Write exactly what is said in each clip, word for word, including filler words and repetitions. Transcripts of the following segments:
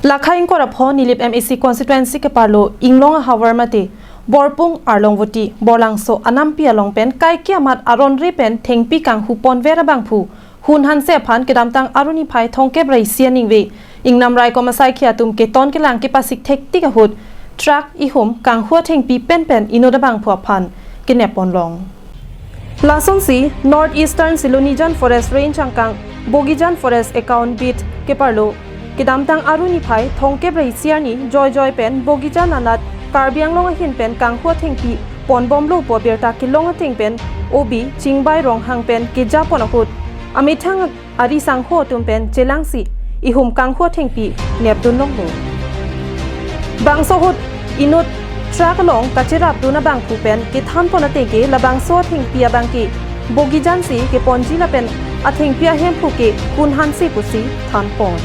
Lakha ingkoi ra pho Nilip M A C constituency keparlo Inglong ahavar mate Borpung Arlongvoti Borlangso anampi along pen kaike amat aron re pen thengpi kanghu ponver abangphu Hun Hanse aphan kedamtang arni phai thomkep ra isi aningve ingnam raikom asaikhi atum keton kelang kepasik thektik ahut truck ihum kanghu athengpi penpen inut abangphu aphan kenep ponlong. Lasonsi North Eastern Silonijan Forest Range angkang Bogijan Forest Account Beat keparlo kedamtang arni phai thomkep ra isi arni joijoi pen Bogijan anat Karbi Anglong ahin pen kanghu athengpi ponbomlo pu abirta kelong ateng pen O B Chingbai Ronghang pen kejapon ahut amethang ari sangho atum pen chelangsi ihum kanghu athengpi nepdun longlo. Bangso ahut inut truck along kacherapdun abangphu pen kethanpon ateng ke labangso athengpi abangke Bogijan si keponji lapen athengpi ahemphu ke Hun Hanse pusi thanpon.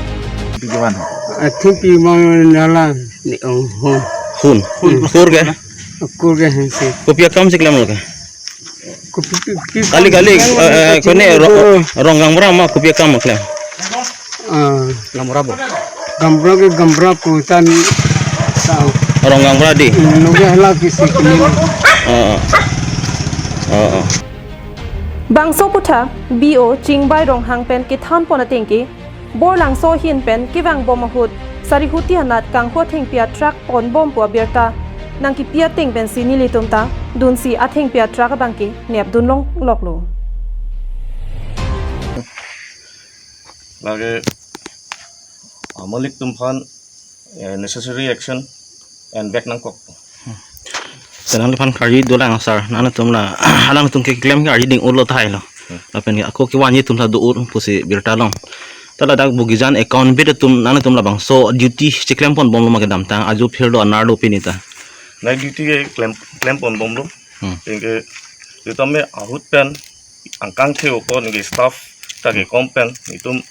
Athengpi mang nala ni ong hon. Hun. Hun. Kur ke? Kur ke Hanse. Kopi akam si klemlo ke? Kopi, pi, pi, kali, kali, eh, eh, kone ro-, Ro-, Rong Gangbra ma kopi akam ma klem? Ah. Gangbra bo. Gangbra ke Gangbra ko tan sa. Rong Gangbra di. Hmm, noge hala kisi kini. Oh, oh. Oh, oh. Bangso aphuthak B O Chingbai Ronghang pen kethanpon ateng ke Borlangso ahin pen kevangbom ahut Sarihuti anat kanghu athengpi atruck ponbom pu abirta nangkepi ateng pensi nelitum ta dunsi athengpi atruck abangke nepdun longloklo. Lake, ah, malik atum aphan, eh, necessary action envek nangkok. Te nangliphan karju dolang sir, nangtum la, nangtum keklem ke arju ding-olo tahai lo. Hmm. Lapen ako kevanji atum ta do-ot pusi birta long. Ta ladak Bogijan Account Beat atum nangtum labangso duty cheklem ponbomlo ma kedamtang, ajo phirlo anerlo pini ta? Night duty ke klem, klem ponbomlo. Hmm. Anke, sitame ahut pen angkang the-o ko neke staff ta kekom pen itum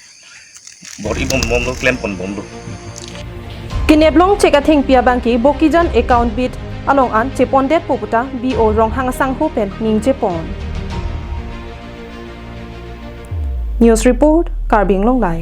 bor-i ponbomlo, klem ponbomlo. Kenep longchek athengpi abangke Bogijan Account Beat along an chepondetpo puta B O Ronghang asangho pen ningje pon. News report, Karbi Anglong Live.